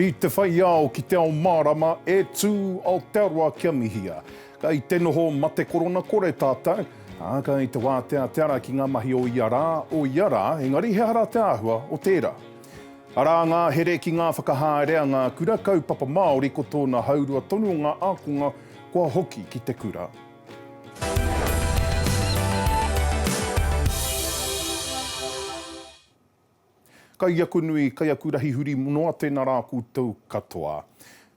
Ki te whai ao, ki te ao mārama, e tū Aotearoa kia mihia. Kai te noho mate korona kore tātou, ā, kai te wātea te ara ki ngā mahi o ia rā, o ia rā, engari he aha rā te āhua o tērā? Arā ngā here ki ngā whakahaere a ngā kura kaupapa Māori ko tōna haurua tonu o ngā ākonga kua hoki ki te kura. Kai aku nui, kai aku rahi huri noa tēnā rā koutou katoa.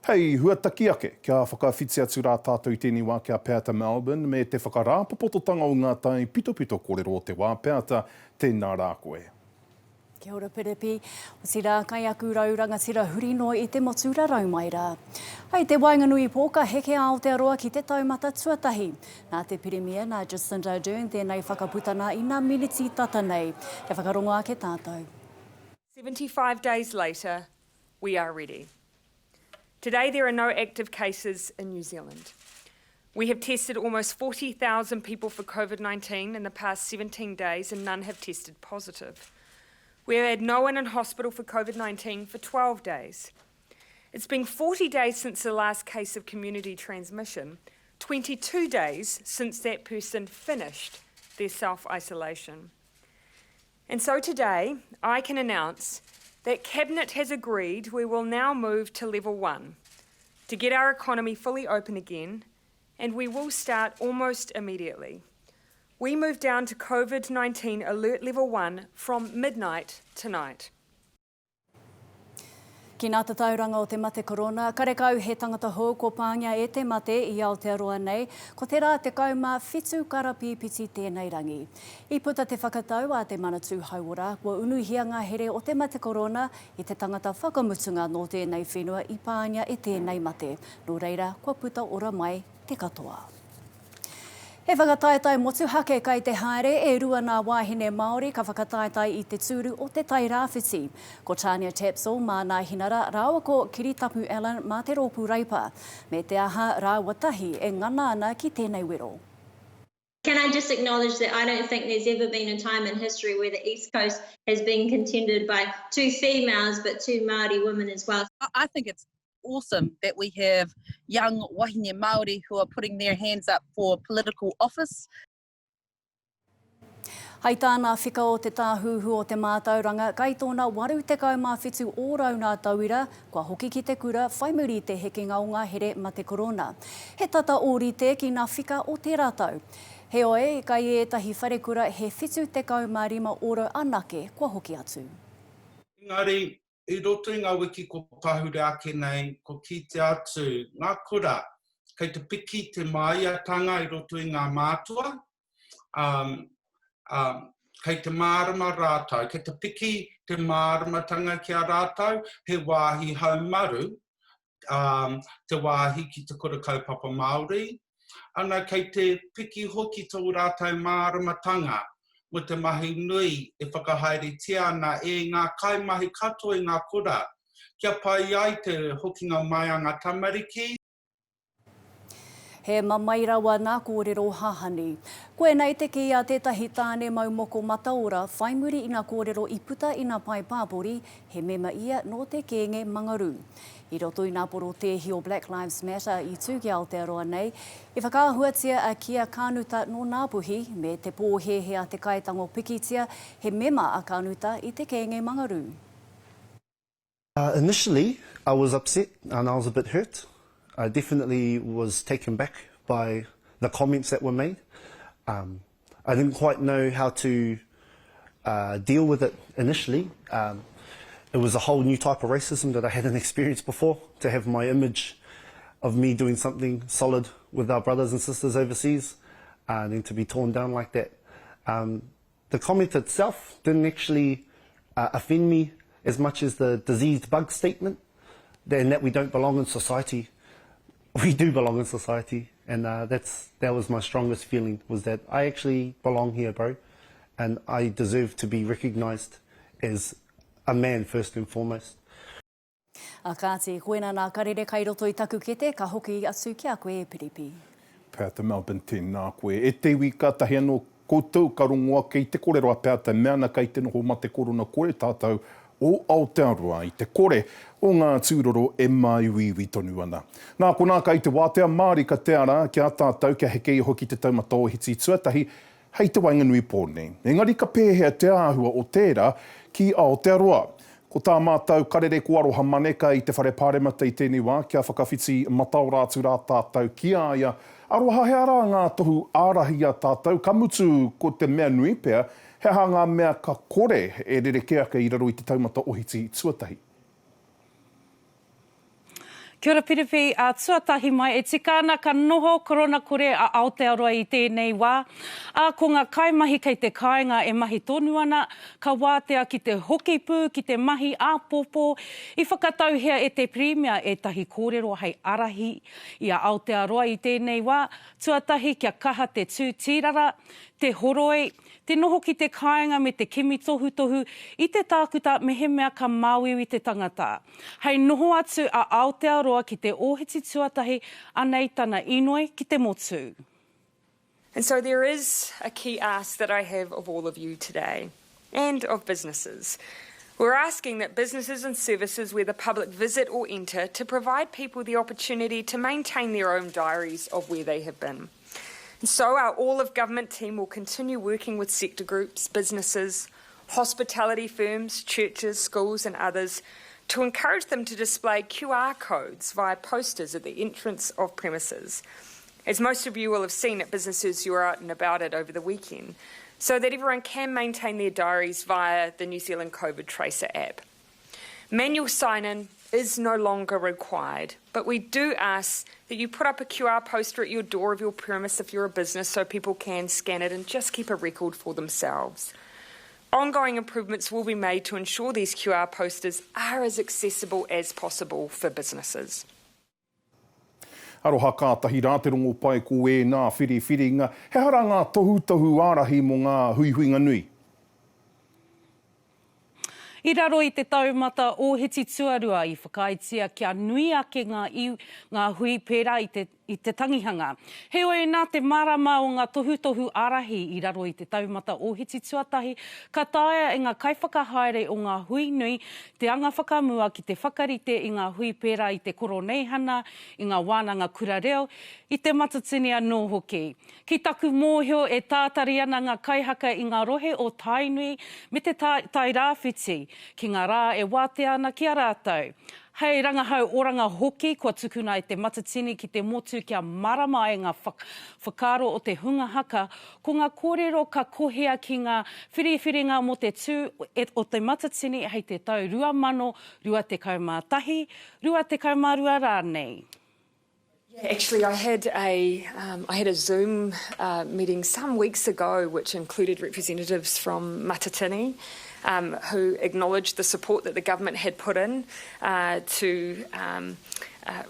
Hei huataki ake, kia whakawhiti atu rā tātou i tēnei wā ki a Peata Melbourne me te whakarāpopototanga o ngā taipitopito kōrero o te wā. Peata, tēnā rā koe. Kia ora Piripi, otirā kai aku rau rangatira huri noa i te motu rarau mai rā. Hei te waenganui pō ka heke a Aotearoa ki te taumata tuatahi. Nā te Pirimia, nā Jacinda Ardern tēnei whakaputana i nā miniti tata nei. Kia whakarongo ake tātou. 75 days later, we are ready. Today there are no active cases in New Zealand. We have tested almost 40,000 people for COVID-19 in the past 17 days and none have tested positive. We have had no one in hospital for COVID-19 for 12 days. It's been 40 days since the last case of community transmission, 22 days since that person finished their self-isolation. And so today, I can announce that Cabinet has agreed we will now move to level one to get our economy fully open again, and we will start almost immediately. We move down to COVID 19 alert level 1 from midnight tonight. Ki nā tatauranga o te mate korona, karekau he tangata hou kua pāngia e te mate i Aotearoa nei, ko te rā 17 karapīpiti tēnei rangi. I puta te whakatau a te Manatū Hauora, kua unuhia ngā here o te mate korona i te tangata whakamutunga nō tēnei whenua i pāngia e tēnei mate, nō reira kua puta ora mai te katoa. He whakataetae motuhake kai te haere, e rua nā wāhine Māori ka whakataetae i te tūru o Te Tai Rāwhiti. Ko Tania Tapsell mā Nāhinara rāua ko Kiritapu Allan mā te Rōpū Reipa. Me te aha, rāua tahi e ngana ana ki tēnei wero. Can I just acknowledge that I don't think there's ever been a time in history where the East Coast has been contended by two females but two Māori women as well. I think it's awesome that we have young wahine Māori who are putting their hands up for political office. Hai tāna whika o Te Tāhuhu o Te Mātauranga, kai tōna 87 ōrau nā tauira kua hoki ki te kura whai muri i te hekenga o ngā here mate korona. He tata ōrite ki nā whika o tērā tau. Heoi, kai ētahi wharekura he 75 ōrau anake kua hoki atu. Engari, I roto i ngā wiki ko pahure ake nei, ko kitea atu ngā kura kei te piki te māiatanga i roto i ngā mātua, um, um, kei te mārama rātou, kei te piki te māramatanga ki a rātou, he wāhi haumaru, um, te wāhi ki te kura kaupapa Māori, Ana kei te piki hoki tō rātou māramatanga mō te mahi nui e whakahaeretia ana e ngā kaimahi katoa i ngā kura, kia pai ai te hokinga mai a ngā tamariki. He mamae rawa nā kōrero hahani. Koinei te kī a tētahi tāne mau moko mataora whai muri i ngā kōrero i puta i ngā pae pāpori, he mema ia nō te kēnge Mangarū. I roto i ngā porotēhi o Black Lives Matter i tū ki Aotearoa nei, i whakaahuatia a Kia Kanuta nō Ngāpuhi me te pōhēhē a te kaitango pikitia he mema a Kanuta i te kēnge Mangarū. Initially I was upset and I was a bit hurt. I definitely was taken back by the comments that were made. Um, I didn't quite know how to uh, deal with it initially. Um, it was a whole new type of racism that I hadn't experienced before, to have my image of me doing something solid with our brothers and sisters overseas uh, and then to be torn down like that. Um, the comment itself didn't actually uh, offend me as much as the diseased bug statement, and that we don't belong in society. We do belong in society, and uh, that's that was my strongest feeling was that I actually belong here, bro, and I deserve to be recognised as a man first and foremost. A kāti, koina nā karere kai roto i taku kete, ka hoki atu ki a koe e Piripi. Peata Melbourne tēnā koe. E te iwi kātahi anō koutou ka rongo ake i te korero a Peata e mea ana kei te noho mate korona kore tātou. o Aotearoa i te kore o ngā tūroro e māuiui tonu ana. Nā konā kai te wātea mārika te ara ki a tātou kia heke iho ki te taumata ohiti tuatahi hei te waenganui pō nei. Engari ka pēhea te āhua o tērā ki Aotearoa? Ko tā mātou karere ko Aroha Maneka i te Whare Pāremata i tēnei wā kia whakawhiti mataora atu rā tātou ki a ia. Aroha he ara ngā tohu ārahi i a tātou, ka mutu ko te mea nui pea, he aha ngā mea ka kore e rerekē ake i raro i te taumata ohiti tuatahi? Kia ora Piripi, ā, tuatahi mai, e tika ana ka noho korona kore a Aotearoa i tēnei wā, ā, ko ngā kaimahi kei te kāinga e mahi tonu ana, ka wātea ki te hoki pū ki te mahi āpōpō. I whakatauhia e te Pirimia ētahi kōrero hei ārahi i a Aotearoa i tēnei wā, tuatahi kia kaha te tū tīrara, te horoi, Te noho ki te kāinga me te kimi tohutohu i te tākuta mehemea ka māuiui te tangata. Hei noho atu a Aotearoa ki te ōhiti tuatahi anei tana inoi ki te motu. And so there is a key ask that I have of all of you today, and of businesses. We're asking that businesses and services where the public visit or enter to provide people the opportunity to maintain their own diaries of where they have been. And so our all of government team will continue working with sector groups, businesses, hospitality firms, churches, schools and others to encourage them to display QR codes via posters at the entrance of premises. As most of you will have seen at businesses you were out and about at over the weekend, so that everyone can maintain their diaries via the New Zealand COVID Tracer app. Manual sign-in is no longer required, but we do ask that you put up a QR poster at your door of your premise if you're a business so people can scan it and just keep a record for themselves. Ongoing improvements will be made to ensure these QR posters are as accessible as possible for businesses. Aroha kātahi rā te rongopai ko ēnā whiriwhiringa, he aha rā ngā tohutohu ārahi mō ngā huihuinga nui? I raro i te taumata ōhiti tuarua i whakaaetia kia nui ake ngā ngā hui pērā i te i te tangihanga. Heoi, nā te mārama o ngā tohutohu ārahi i raro i te taumata ōhiti tuatahi, ka taea e ngā kaiwhakahaere o ngā hui nui te anga whakamua ki te whakarite i ngā hui pērā i te Koroneihana, i ngā wānanga kura reo, i te Matatini anō hoki. Ki taku mōhio e tātari ana ngā kaihaka i ngā rohe o Tainui me te Tairāwhiti ki ngā rā e wātea ana ki a rātou. Hei rangahau oranga hoki kua tukuna e Te Matatini ki te motu kia mārama ai ngā whakaaro o te hunga haka, ko ngā kōrero ka kohia ki ngā whiriwhiringa mō te tū o Te Matatini hei te tau 2021, 22 rānei. Yeah, actually, I had a um, I had a Zoom uh, meeting some weeks ago, which included representatives from Matatini, um, who acknowledged the support that the government had put in uh, to um, uh,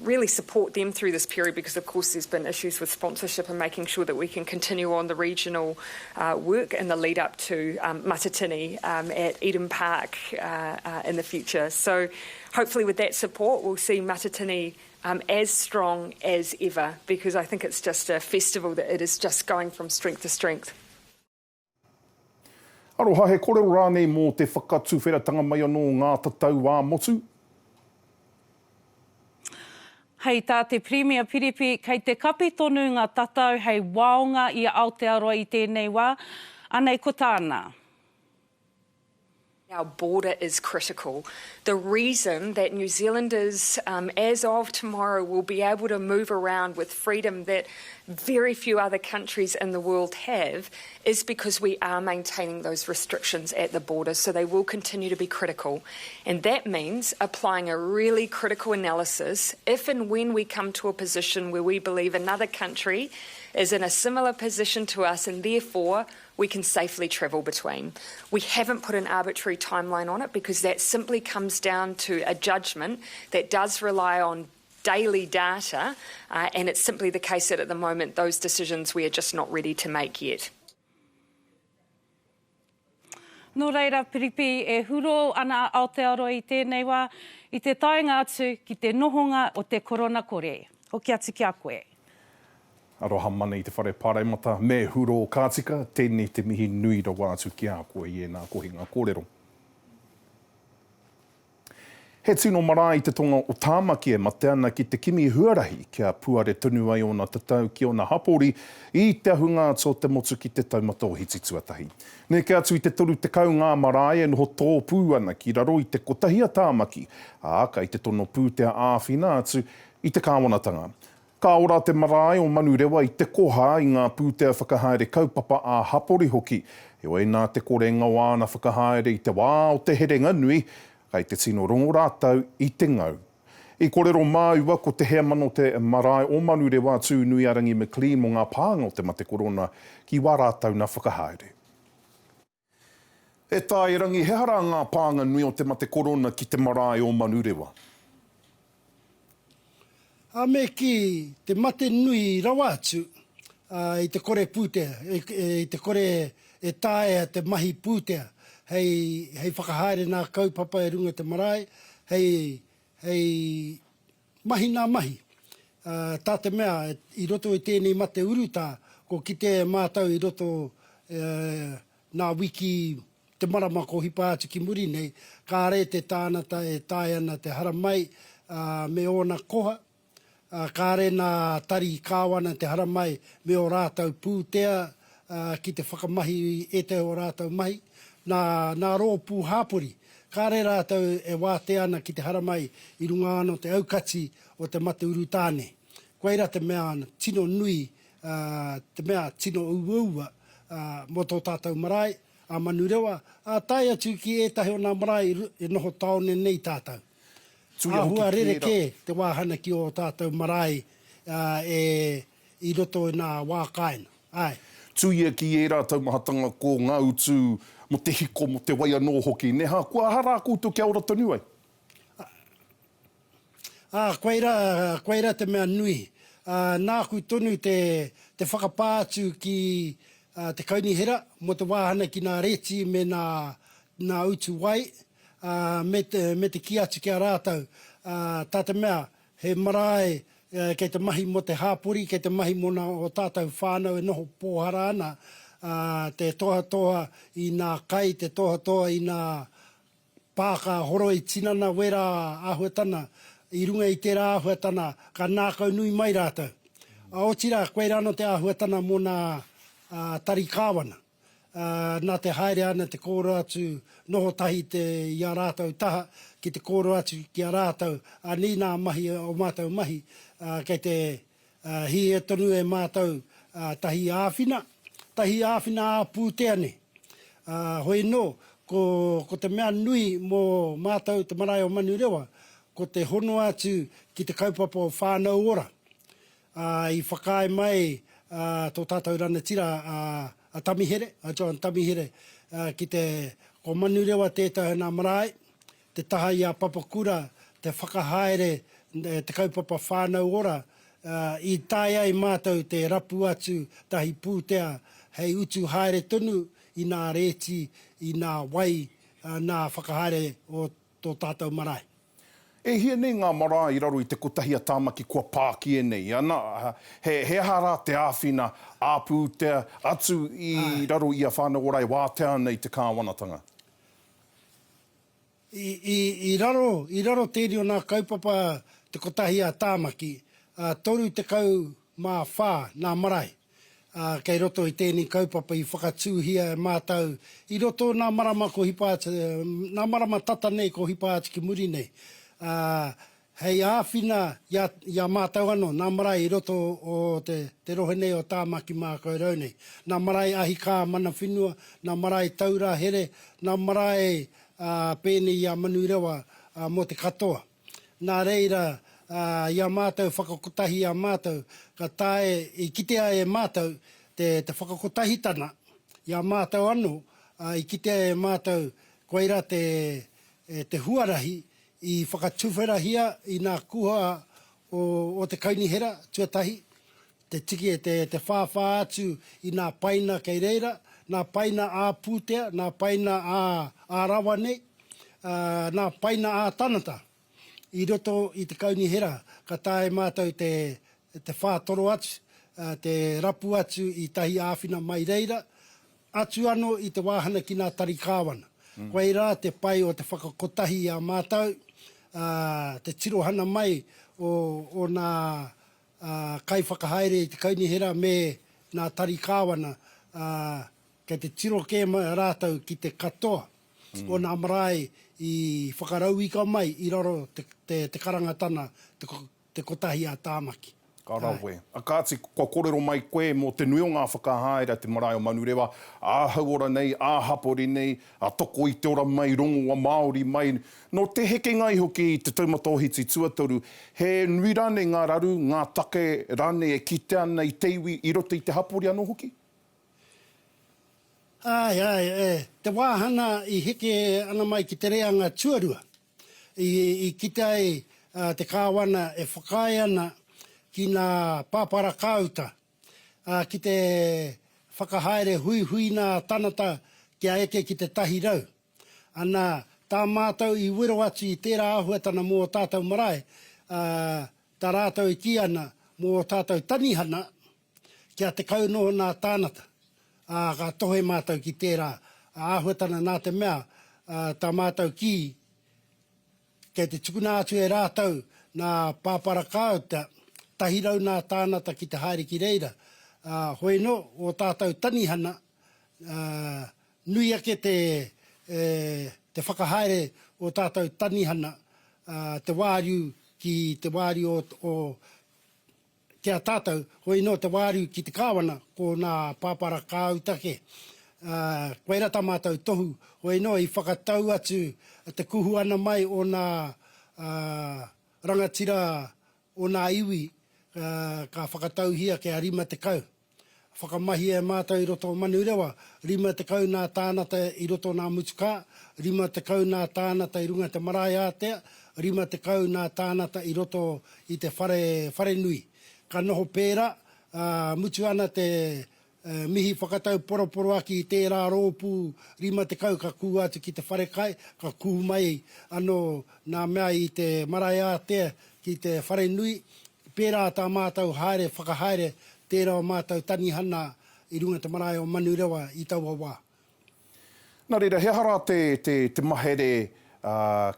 really support them through this period because, of course, there's been issues with sponsorship and making sure that we can continue on the regional uh, work in the lead up to um, Matatini um, at Eden Park uh, uh, in the future. So, hopefully, with that support, we'll see Matatini um, as strong as ever because I think it's just a festival that it is just going from strength to strength. Aroha, he korero rānei mō te whakatuwheratanga mai anō o ngā tatau ā-motu? Hei tā te Pirimia Piripi, kei te kapi tonu ngā tatau hei waonga i a Aotearoa i tēnei wā, anei ko tāna. Our border is critical. The reason that New Zealanders, um, as of tomorrow, will be able to move around with freedom that very few other countries in the world have is because we are maintaining those restrictions at the border, so they will continue to be critical. And that means applying a really critical analysis if and when we come to a position where we believe another country is in a similar position to us and therefore we can safely travel between. We haven't put an arbitrary timeline on it because that simply comes down to a judgment that does rely on daily data, uh, and it's simply the case that at the moment those decisions we are just not ready to make yet. Nō reira, Piripi, e huro ana a Aotearoa i tēnei wā, i te taenga atu ki te nohonga o te korona kore. Hoki atu ki a koe. Aroha mana i te whare paremata, me huro ka tika, tēnei te mihi nui rawa atu ki a koe i ēnā kohinga kōrero. He tino marae i te tonga o Tāmaki e mate ana ki te kimi huarahi kia puare tonu ai ōna tatau ki ōna hapori i te ahunga atu o te motu ki te taumata ohiti tuatahi. Neke atu i te 30 ngā marae e noho tōpū ana ki raro i te Kotahi a Tāmaki, ā, kai te tono pūtea āwhina atu i te kāwanatanga. Ka ora te marae o Manurewa i te koha i ngā pūtea whakahaere kaupapa ā-hapori hoki. Heoi nā te korenga o āna whakahaere i te wā o te herenga nui, kei te tino rongo rātou i te ngau. I korero māua ko te heamana o te marae o Manurewa a Tūnuiarangi McLean mō ngā pānga o te mate korona ki wā rātou nā whakahaere. E Taerangi, he aha rā ngā pānga nui o te mate korona ki te marae o Manurewa? Ā, me kī, te mate nui rawa atu, ā, i te kore pūtea, i te kore e taea te mahi pūtea hei, hei whakahaere nā kaupapa i runga i te marae, hei, hei mahi nā mahi. Ā, tā te mea, i roto i tēnei mate urutā, ko kitea e mātou i roto, e, nā wiki te marama ko hipa atu ki muri nei, kāre te tānata e tae ana te haramai, ā, me ōna koha, ā, kāre nā tari kāwana te haramai me ō rātou pūtea, ā, ki te whakamahi i ētahi o rātou mahi, nā, nā rōpū hāpori, kāre rātou e wātea ana ki te haramai i runga anō te aukati o te mate urutā nei. Koirā te mea tino nui, ā, te mea tino uaua, ā, mō tō tātou marae, a Manurewa, ā, tae atu ki ētahi o nā marae e noho tāone nei tātou. Tuia hoki Āhua ki ērā. rerekē te wāhana ki ō tātou marae, ā, e, i roto i nā wā kāinga. Āe. Tuia ki ērā taumahatanga ko ngā utu mō te hiko, mō te wai anō hoki, nē hā, kua aha rā koutou kia ora tonu ai? Ā, koirā, koirā te mea nui. Ā, nāku tonu te, te whakapā atu ki te kaunihera mō te wāhana ki nā reti me nā, nā utu wai, ā, me te, me te kī atu ki a rātou, ā, tā te mea, he marae kei te mahi mō te hāpori, kei te mahi mō nā o tātou whānau e noho pōhara ana, ā, te tohatoha i nā kai, te tohatoha i nā Pāka horoi tinana wera āhuatana, i runga i tērā āhuatana ka nākaunui mai rātou. Ā, otirā, koirā anō te āhuatana mō nā tari kāwana. Ā, nā te haere ana te kōrero atu, noho tahi te, i a rātou taha, ki te kōrero atu ki a rātou, anei nā mahi o mātou mahi, ā, kei te Ā, hihia tonu e mātou, ā, tahi āwhina, tahi āwhina ā-pūtea nei. Ā, hoi anō, ko, ko te mea nui mō mātou te marae o Manurewa, ko te hono atu ki te kaupapa o Whānau Ora. Ā, i whakaae mai, ā, tō tātou ranatira, a, a Tamihere, a John Tamihere, ā, ki te, ko Manurewa tētahi o nā marae, te taha i a Papakura te whakahaere te kaupapa Whānau Ora, i tae ai mātou te rapu atu tahi pūtea hei utu haere tonu i nā rēti, i nā wai, nā whakahaere o tō tātou marae. E hia nei ngā marae i raro i te Kotahi a Tāmaki kua pākia nei, ana, he, he aha rā te āwhina ā-pūtea atu i raro i a Whānau Ora e wātea ana i te kāwanatanga? I, i, i raro, i raro tēnei o nā kaupapa Te Kotahi a Tāmaki, ā, 34 nā marae, ā, kei roto i tēnei kaupapa i whakatūhia e mātou i roto nā marama ko hipa atu, nā marama tata nei ko hipa atu ki muri nei. Ā, Hei āwhina i a, i a mātou anō, nā marae i roto o te, te rohe nei o Tāmaki Mākaurau nei, nā marae ahi kā mana whenua, nā marae taura here, nā marae, ā, pēnei i a Manurewa, ā, mō te katoa. Nā reira, ā, i a mātou whakakotahi i a mātou, ka tae, i kitea e mātou te, te whakakotahitana i a mātou anō, ā, i kitea e mātou koirā te, te huarahi I whakatuwherahia i nā kuha o, o te kaunihera, tuatahi, te tiki, te, te whāwhā atu i nā paina kei reira, nā paina ā-pūtea, nā paina ā, ā-rawa nei, ā, nā paina ā-tangata. I roto i te kaunihera, ka taea e mātou te, te whātoro atu, ā, te rapu atu i tahi āwhina mai reira, Atu ano i te wāhana ki nā tari kāwana. Koirā te pai o te whakakotahi i a mātou, te tirohana mai o, o nā kaiwhakahaere i te kaunihera me nā tari kāwana, ā, kei te tiro kē rātou ki te katoa o nā marae i whakarauika mai i raro te, te, te karangatana, te, te Kotahi a Tāmaki. Ka rawe. A kāti, kua kōrero mai koe mō te nui o ngā whakahaere a te marae o Manurewa, ā-hauora nei, ā-hapori nei, ā-toko i te ora mai, rongoa Māori mai. Nō te hekenga iho ki te taumata ohiti tuatoru, he nui rānei ngā raru, ngā take rānei e kitea ana i te iwi i roto i te hapori anō hoki? Āe, āe, e, te wāhanga i heke ana mai ki te reanga tuarua. I kite ai te Kāwana e whakaae ana ki nā pāpara kāuta, ā, ki te whakahaere huihuina tanata kia eke ki te 100. Ana, tā mātou i wero atu i tērā āhuatana mō ō tātou marae, ā, tā rātou i kī ana mō ō tātou tanihana, kia 10 noho nā tānata, ā, ka tohe mātou ki tērā āhuatana nā te mea, tā mātou kī, kei te tukuna atu e rātou nā pāpara kāuta, 100 nā tānata ki te haere ki reira, ā, hoi nō, ō tātou tanihana, ā, nui ake te, te whakahaere o tātou tanihana, ā, te wāriu ki te wāriu o, o, Ki a tātou, hoi nō te wāriu ki te Kāwana, ko nā pāpara kāuta kē. Ā, koirā tā mātou tohu, hoi nō i whakatau atu te kuhu ana mai o nā rangatira o nā iwi, ka whakatauhia kia 50. Whakamahia e mātou i roto o Manurewa, 50 nā tānata i roto nā Mutukā, 50 nā tānata i runga te marae ātea, 50 nā tānata i roto i te whare wharenui. Ka noho pērā, ā, mutu ana te mihi whakatau poroporoaki i tērā rōpū 50 ka kuhu atu ki te wharekai, ka kuhu mai anō nā mea i te marae ātea ki te wharenui, Pērā tā mātou haere whakahaere tērā o mātou tanihana i runga te marae o Manurewa i taua wā. Nā reira, he aha rā te, te, te mahere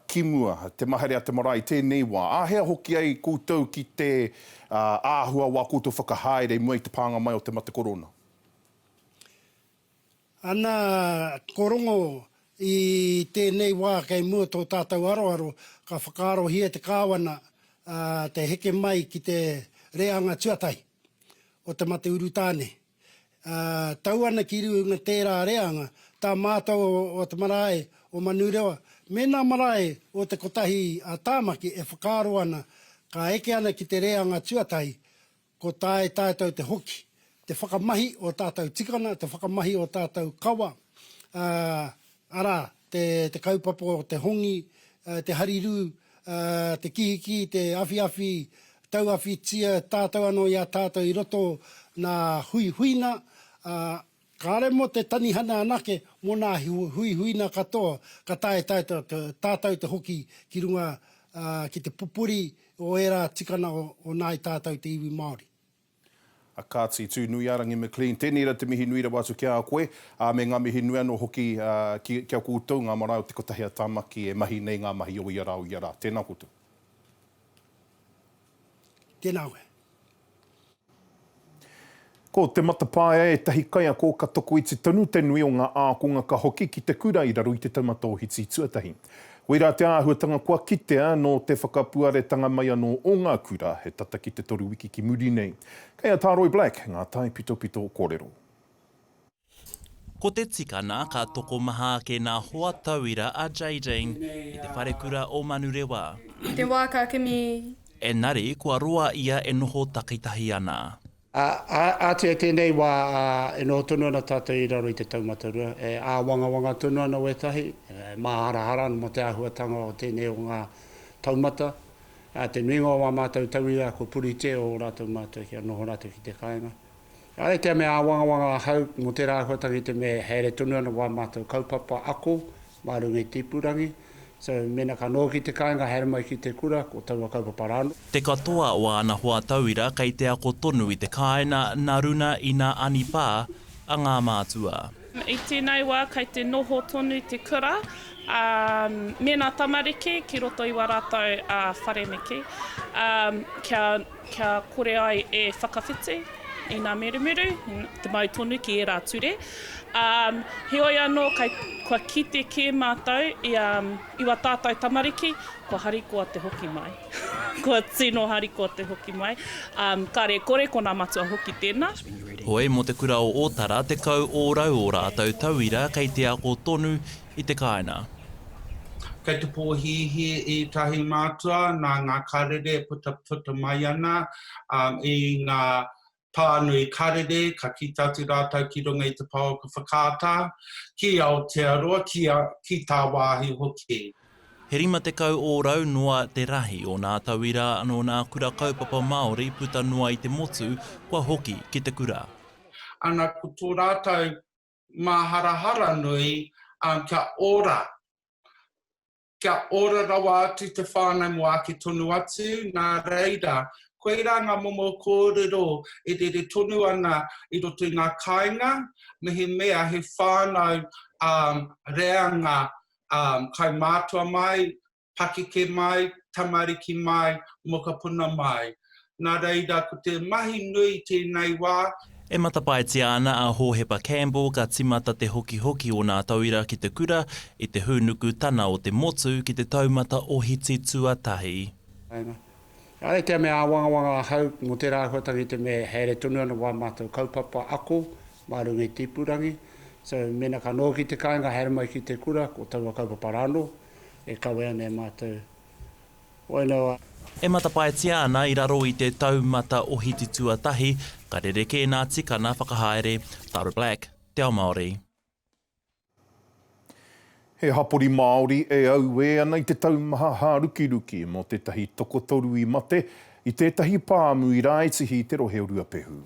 ki mua, te mahere a te marae i tēnei wā? Āhea hoki ai koutou ki te āhua o ā koutou whakahaere i mua i te pānga mai o te mate korona? Ana, ko Rongo, i tēnei wā kei mua tō tātou aroaro, ka whakaarohia te Kāwana te heke mai ki te reanga tuatahi o te mate urutā nei. Tau ana ki runga tērā reanga, tā mātou o te marae o Manurewa, me nā marae o te Kotahi a Tāmaki e whakaaro ana, ka eke ana ki te reanga tuatahi, Ko tae tātou te hoki, te whakamahi o tātou tikanga, te whakamahi o tātou kawa, ā, arā, te, te kaupapa o te hongi, te harirū, ā, te kihiki, te awhiawhi, tauawhitia tātou anō i a tātou i roto nā huihuina, ā, kāre mō te tanihana anake, mō nā huihuina katoa, ka tae tātou te hoki ki runga, ā, ki te pupuri o ērā tikana o nāi tātou te iwi Māori. A Kāti Tūnuiārangi McLean, tēnei ra te mihi nui rawa atu ki a koe, ā, me ngā mihi nui anō hoki ki, ki a koutou, ngā marae o Te Kotahi a Tāmaki e mahi nei ngā mahi o ia rā, o ia rā. Tēnā koutou. Tēnā koe. Ko te matapae a ētahi kaiako ka tokoiti tonu te nui o ngā ākonga ka hoki ki te kura i raro i te taumata ohiti tuatahi. Koirā te āhuatanga kua kitea nō te whakapuaretanga mai anō o ngā kura he tata ki te toru wiki ki muri nei. Kei a Tāroi Black ngā taipitopito kōrero. Ko te tikana ka tokomaha ake nā hoa tauira a Jadine i te wharekura o Manurewa. I te wā ka kimi. Engari kua roa ia e noho takitahi ana. Ātia i tēnei wā e noho tonu ana tātou i raro i te taumatarua, e āwangawanga tonu ana wētahi, e māharahara ana mō te āhuatanga o tēnei o ngā taumata. Te nuinga o ā mātou tauira kua puritia ō rātou mātua kia noho rātou ki te kāinga. Ehara i te mea āwangawanga ahau mō tērā āhuatanga i te mea e haere tonu ana wā mātou kaupapa ako mā runga i te ipurangi. So, mēnā ka noho ki te kāinga haere mai ki te kura, ko taua kaupapa rā anō. Te katoa o āna hoa tauira kei te ako tonu i te kāina nā runa i nā anipā a ngā mātua. I tēnei wā kei te noho tonu te kura me nā tamariki ki roto i wā rātou whare neke kia, kia kore ai e whakawhiti i nā merumuru, te mau tonu ki ērā ture. Heoi anō kei, kua kite kē mātou i, i wā tātou tamariki, kua harikoa te hoki mai. Kua tino harikoa te hoki mai. Kāre e kore, ko nā matua hoki tēnā. Hoi, mō te kura o Ōtara, 10 ōrau o rātou tauira kei te ako tonu i te kāinga. Kei te pōhēhē ētahi mātua nā ngā karere e puta mai ana i ngā pānui karere, ka kite atu rātou ki runga i te pouaka whakaata, ki Aotearoa, ki, ki tāwāhi hoki. He 50 ōrau noa te rahi o nā tauira nō nā kura kaupapa Māori puta noa i te motu kua hoki ki te kura. Ana, ko tō rātou māharahara nui, kia ora Kia ora rawa atu te whānau mō ake tonu atu, nā reira, koirā ngā momo kōrero e rere tonu ana i roto i ngā kāinga, mehemea he whānau reanga kaumātua mai, pakeke mai, tamariki mai, mokopuna mai. Nā reira, ko te mahi nui tēnei wā. E matapaetia ana a Hōhepa Campbell ka tīmata te hokihoki o nā tauira ki te kura i te hūnukutana o te motu ki te taumata ohiti tuatahi. Kāre te mea āwangawanga ahau mō tērā āhuatanga i te mea e haere tonu ana wā mātou kaupapa ako mā runga i te ipurangi. So, mēnā ka noho ki te kāinga haere mai ki te kura, ko taua kaupapa rānō e kawe ana e mātou. Wai noa. E matapaetia ana i raro i te taumata ohiti tuatahi, ka rerekē nā tikana whakahaere, Taro Black, Te Ao Māori. He hapori Māori e auē ana i te taumaha hārukiruki mō tētahi tokotoru i mate i tētahi pāmu i Raetihi i te rohe o Ruapehu.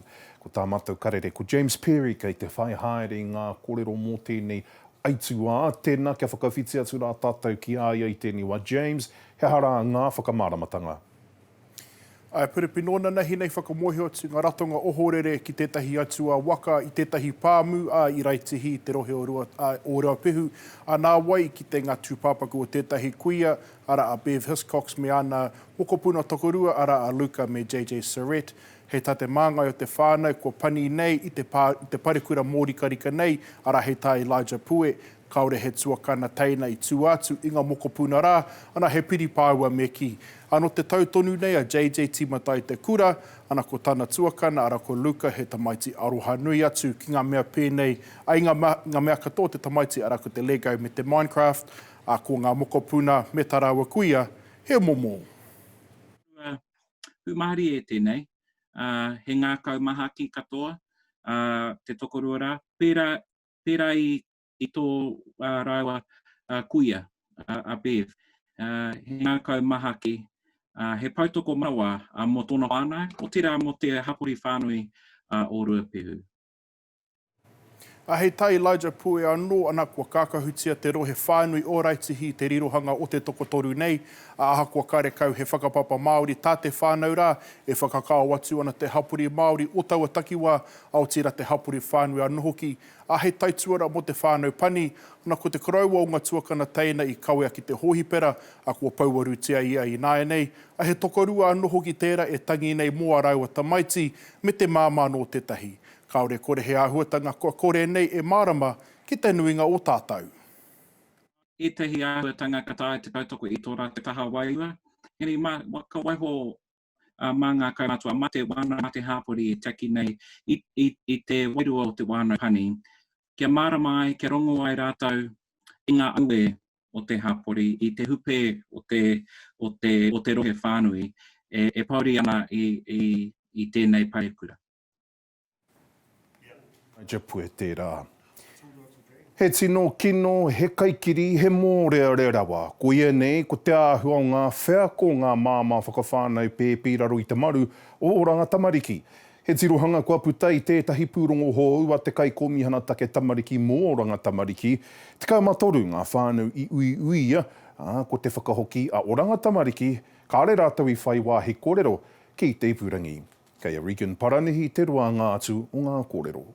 Ko tā mātou karere ko James Perry kei te whai haere i ngā kōrero mō tēnei Aituā, tēnā kia whakawhiti atu rā tātou ki a ia i tēnei wā. James, he aha rā ngā whakamāramatanga? Ā, Piripi nōnanahi nei whakamōhio atu ngā ratonga ohorere ki tētahi atua waka i tētahi pāmu, ā, i Raetihi, i te rohe o Rua, ā, o Ruapehu, ā, nāwai i kite ngā tūpāpaku o tētahi kuia, arā, a Bev Hiscox me ana mokopuna tokorua, arā, a Luca me JJ Surrett. Hei tā te māngai o te whānau kua pani nei i te pā, i te parekura mōrikarika nei, arā hei tā Elijah Pue, kāore he tuakana teina i tua atu i ngā mokopuna rā, ana he piri pāua me kī. Ā, nō te tau tonu nei a JJ tīmata i te kura, ana ko tana tuakana, arā ko Luca he tamaiti aroha nui atu ki ngā mea pēnei, ā, i ngā, ngā mea katoa o te tamaiti, arā ko te Lego me te Minecraft, ā, ko ngā mokopuna me tā rāua kuia, he momo. Hūmārie tēnei, ā, he ngākau mahaki katoa, ā, te tokorua rā, pērā, pērā i, i tō ā, rāua ā, kuia, ā, a Bev. Ā, he ngākau mahaki, ā, he poutoko manawa ā, mō tōna whānau, otirā mō te hapori whānui ā, o Ruapehu. Ā, hei tā Elijah Pue anō, ana, kua kākahutia te rohe whānui o Raetihi i te rirohanga o te tokotoru nei, ā, ahakoa karekau he whakapapa Māori tā te whānau rā, e whakakao atu ana te hapori Māori o taua takiwā, ā, otirā te hapori whānui anō hoki, ā, hei taituara mō te whānau pani, ana, ko te koroua o ngā tuakana teina i kawea ki te hōhipera, ā, kua pouarutia ia ināianei, ā, he tokorua anō hoki tērā e tangi nei mō ā rāua tamaiti, me te māmā anō tētahi. Kāore kore he āhuatanga kua kore nei e mārama ki te nuinga o tātou. Ētahi āhuatanga ka taea te tautoko i tō rātou taha wairua, engari mā, ka waiho mā ngā kaumātua, mā te wānau, mā te hāpori e tiaki nei i, i, i te wairua o te wānau pani, kia mārama ai, kia rongo ai rātou i ngā auē o te hāpori, i te hupē o te, o te, o te rohe whānui e, e pouri ana i, i, i tēnei parekura. Pue tērā. He tino kino, he kaikiri, he mōrearea rawa. Koia nei ko te āhua o ngā wheako o ngā māmā whakawhānau pēpi i raro i te maru o Oranga Tamariki. He tirohanga kua puta i tētahi pūrongo hou a te Kaikōmihana Take Tamariki mō Oranga Tamariki. 13 ngā whānau i uiuia, ā, ko te whakahoki a Oranga Tamariki, kāre rātou i whai wāhi kōrero ki te ipurangi. Kei a Regan Paranihi te roanga atu o ngā kōrero.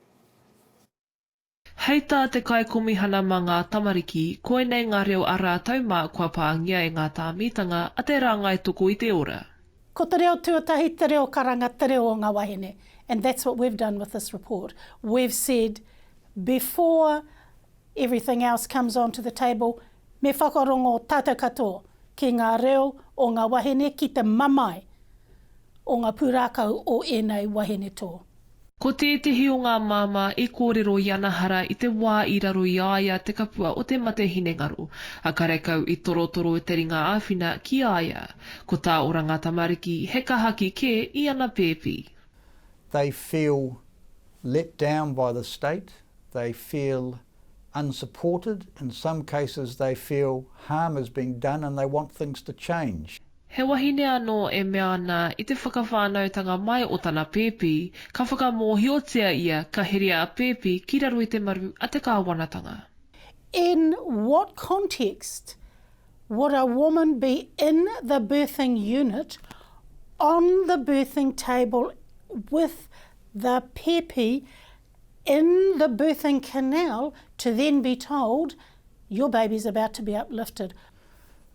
Hei tā te Kaikomihana mā ngā Tamariki, koinei ngā reo a rātou mā kua pāngia e ngā tāmitanga a te rāngai toko i te ora. Ko te reo tuatahi, te reo karanga, te reo o ngā wahine. And that's what we've done with this report. We've said before everything else comes onto the table, me whakarongo tātou katoa ki ngā reo o ngā wahine ki te mamae o ngā pūrākau o ēnei wahine tō. Ko tētehi o ngā māmā i kōrero i ana hara i te wā i raro i a ia te kapua o te mate hinengaro, a karekau i torotoro te ringa āwhina ki a ia. Ko tā Oranga Tamariki he kahaki kē i ana pēpi. They feel let down by the state, they feel unsupported, in some cases they feel harm has been done and they want things to change. He wahine anō e mea ana i te whakawhānautanga mai o tana pēpi, ka whakamōhiotia ia ka heria a pēpi ki raro i te maru a te kāwanatanga. In what context would a woman be in the birthing unit on the birthing table with the pēpi in the birthing canal to then be told your baby's about to be uplifted?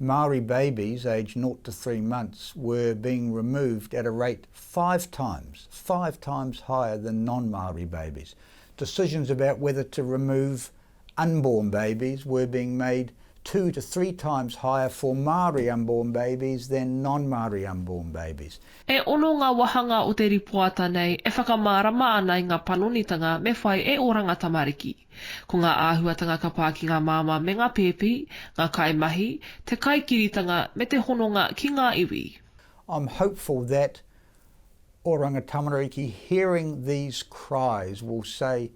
Maori babies aged 0 to 3 months were being removed at a rate five times, five times higher than non-Maori babies. Decisions about whether to remove unborn babies were being made two to three times higher for Māori unborn babies than non-Māori unborn babies. E ono ngā wāhanga o te ripoata nei e whakamārama ana i ngā panonitanga me whai e Oranga Tamariki. Ko ngā āhuatanga ka pā ki ngā māmā me ngā pēpi, ngā kaimahi, te kaikiritanga me te hononga ki ngā iwi. I'm hopeful that Oranga Tamariki hearing these cries will say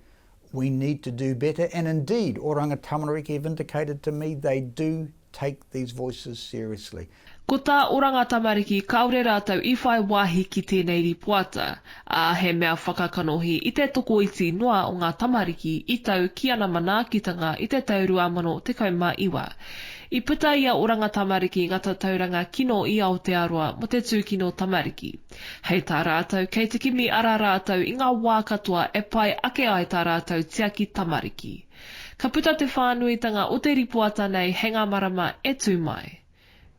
we need to do better and indeed Oranga Tamariki have indicated to me they do take these voices seriously. Ko tā Oranga Tamariki kāore rātou i whai wāhi ki tēnei rīpoata, ā, he mea whakakanohi i te tokoiti noa o ngā tamariki i tau ki ana manaakitanga i te tau 2019. I puta i a Oranga Tamariki ngā tatauranga kino i Aotearoa mō te tūkino tamariki. Hei tā rātou, kei te kimi ara rātou i ngā wā katoa e pai ake ai tā rātou tiaki tamariki. Ka puta te whānuitanga o te ripoata nei hei ngā marama e tū mai.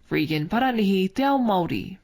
Regan Paranihi, Te Ao Māori.